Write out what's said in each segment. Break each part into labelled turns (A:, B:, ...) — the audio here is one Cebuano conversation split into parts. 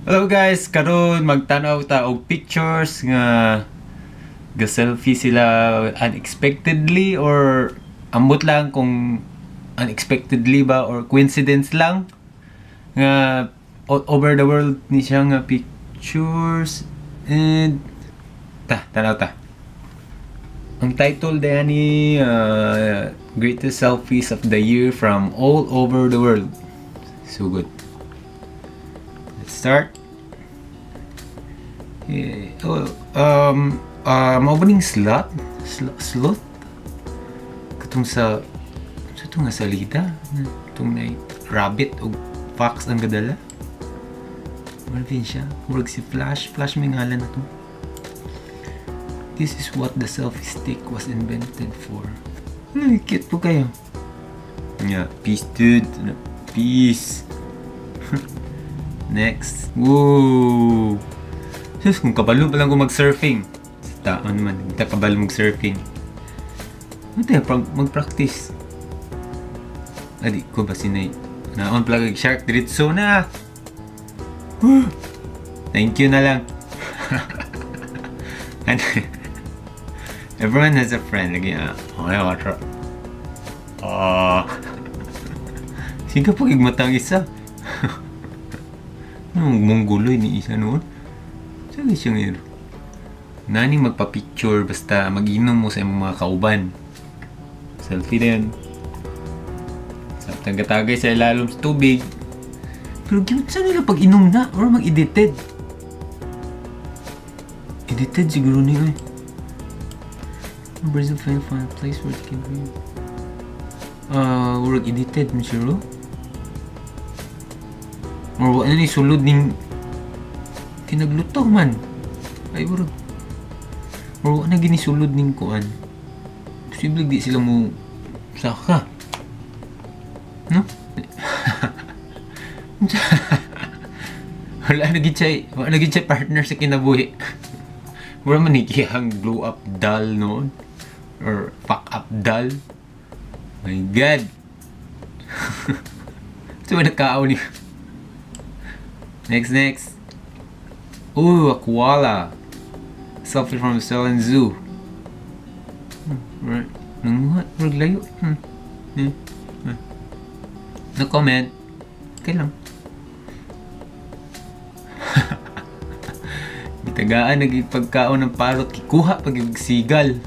A: Hello guys, karon magtan-aw ta og pictures nga ga-selfie sila unexpectedly or ambot lang kung unexpectedly ba or coincidence lang nga all over the world ni siya nga pictures and ta tanaw ta. Ang title diha ni "Greatest Selfies of the Year from All Over the World." So good. Let's start. Yeah. Oh, mao ba ning sloth? Sloth? Katong sa itong nga salita? Itong na rabbit o fox ang gadala? Marvin siya. Murag si Flash. Flash may ngalan na to. This is what the selfie stick was invented for. Ay, cute po kayo. Yeah, peace, dude. Peace. Next. Whoa! Sus, kung kabalo pa lang ko mag-surfing. Sa taon naman, hindi ta kabalo mag-surfing. Ano tayo, mag-practice. Adi ko ba sinay? Naon pala kag shark, diretso na! Thank you na lang. And everyone has a friend. Lagi, ah, okay, water. Ah. Sige pag matang isa. Anong mongguloy ni isa noon? Sige siya ngayon. Nani magpa-picture basta mag-inom mo sa imong mga kauban. Selfie din. Sa tagatagay sa ilalom sa tubig. Pero cute sa nila pag inom na or mag-edited. Edited siguro niya eh. Brazil find find a place where they can breathe. Work edited man siguro. Or wa na ni sulod ning kinaglutaw man. Ay, murag. Or wa na gini sulod ning kuan. Posible di sila mo saka. No? Wala na gid siya partner sa kinabuhi. Wala man ni kiyang blow up doll noon or fuck up doll. My God. Ito ba nagkaaw ni? Next, next. Ooh, a koala. Selfie from Australian Zoo. Right. Nanguha, murag layo. No comment. Okay lang. Gitagaan nagipagkaon ng parrot, kikuha pag sigal.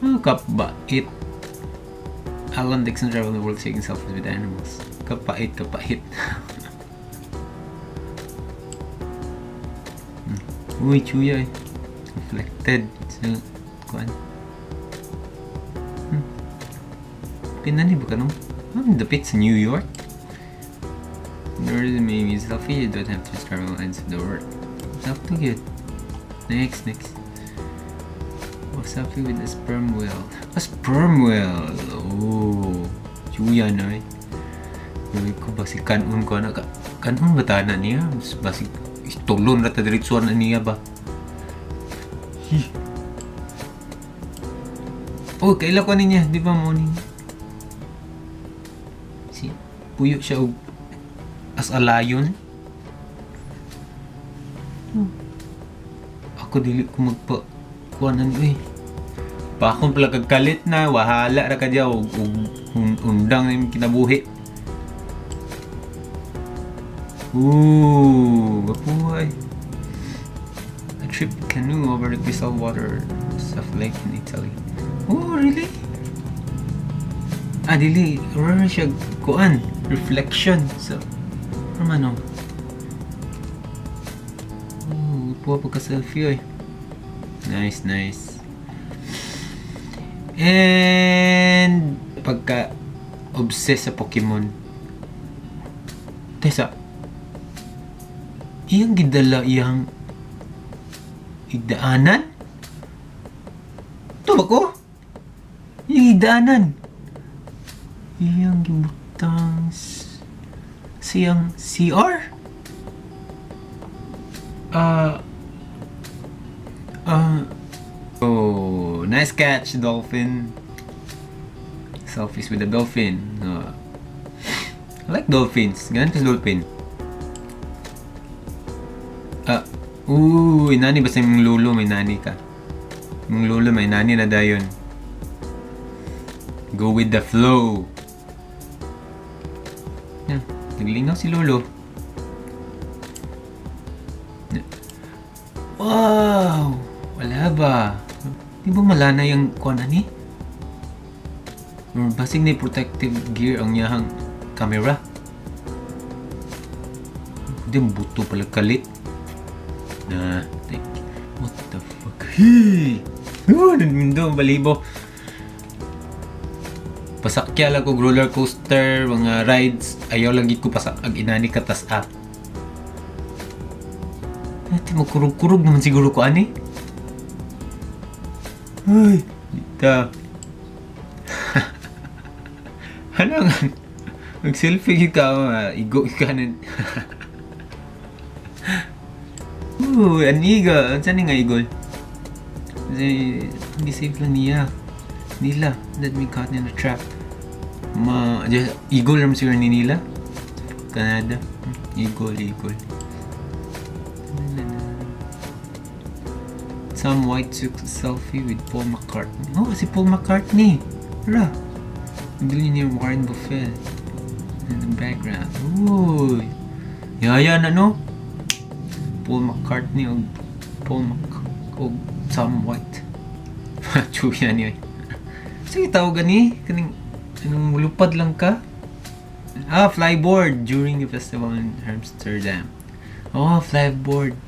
A: Oh, kapait. Alan Dixon traveled the world taking selfies with animals. Kapait, kapait. Uy, chuya eh. Reflected. So, kuan. Pinani ba ka no? Dapit sa New York. There is a maybe selfie, you don't have to travel ends of the world. Selfie good. Next, next. Oh, selfie with a sperm whale. A sperm whale! Oh, chuya na eh. Uy, ko ba si kanon ko na? Kanon ba tana niya? Basig tulon ra ta diretsuan na niya ba? Hi. Oh, kaila ko niya, di ba mo ni? Si puyo siya og as a lion. Ako dili ko magpa kuanan eh. Pa akong pala kagkalit na wahala ra ka diya og undang na kinabuhi. Ooh, gapuhay. A trip canoe over the crystal waters of lake in Italy. Oh, really? Ah, dili. Rara siya kuan. Reflection. So, ano man oh? Oh, puwa pagka-selfie eh. Nice, nice. And pagka obsessed sa Pokemon. Tesa, iyang gidala iyang igdaanan? Ito ba ko? Iyang igdaanan. Iyang gibutang siyang CR? Oh, nice catch, dolphin. Selfies with the dolphin. I like dolphins. Ganun ka dolphin. Ah, ooh, inani basta yung lolo may nani ka. Yung lolo may nani na dayon. Go with the flow. Yeah, naglingaw si lolo. Yeah. Wow! Wala ba? Di ba malana yung kuan ani? Or basig na protective gear ang iyahang camera. Di buto pala kalit. Na, like, what the fuck? Hey! Oh, namindo, balibo. Pasakya lang kog roller coaster, mga rides. Ayaw lang gid ko pasak ag inani katas ah. Ate, magkurog-kurog naman siguro ko ani. Ay, dita. Ano nga? Mag-selfie ka, igo ka na. Ooh, aniga. Saan nga igol? Kasi, hindi safe lang niya. Nila, let me caught in a trap. Ma, just, eagle lang siguro ni nila. Canada. Eagle, eagle. Some white took a selfie with Paul McCartney. Oh, si Paul McCartney. Ra. Bili niya Warren Buffett. In the background. Uy. Yaya na no? Paul McCartney o Paul Mc o Tom White. Chuya niya. Sige, tawag gani. Kaning, anong lupad lang ka? Ah, flyboard during the festival in Amsterdam. Oh, flyboard.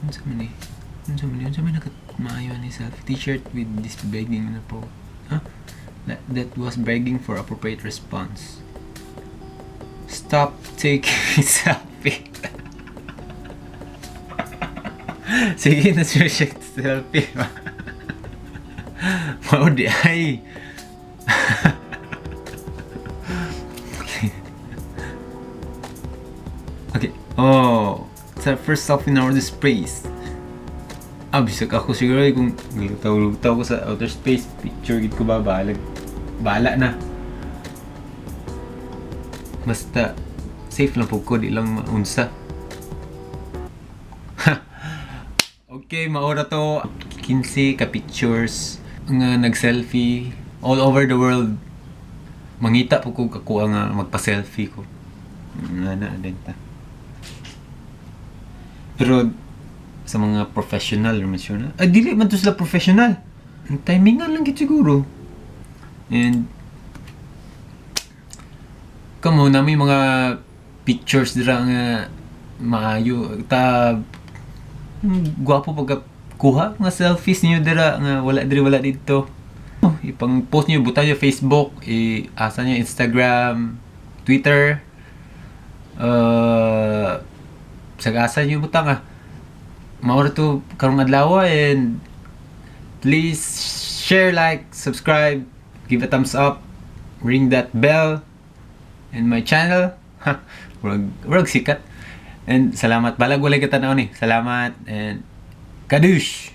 A: Ano sa man eh? Ano sa man eh? Ano sa man maayo ni selfie t-shirt with this begging na po. Huh? That was begging for appropriate response. Stop taking selfie. Sige na siya selfie. Mao di ay. Okay. Oh, it's our first selfie in outer space. Ah, bisag ako siguro kung lutaw-lutaw ko sa outer space, picture gid ko ba, bahala, bahala na. Basta safe lang po ko, di lang maunsa. Okay, maora to 15 ka pictures nga nag-selfie all over the world. Mangita po ko kakuha nga magpa-selfie ko. Nga na din ta. Pero sa mga professional naman siya na. Ay, dili man to sila professional. Ang timingan lang gid siguro. And kamo na may mga pictures dira nga maayo ta gwapo pagka kuha mga selfies niyo dira nga wala diri wala didto. Oh, ipang post niyo buta niyo Facebook, i-asa niyo Instagram, Twitter. Sagasa niyo butang ah. Mao ra to karong adlaw and please share, like, subscribe, give a thumbs up, ring that bell in my channel. Murag sikat. And salamat balag walay katanaw ni. Salamat and kadush.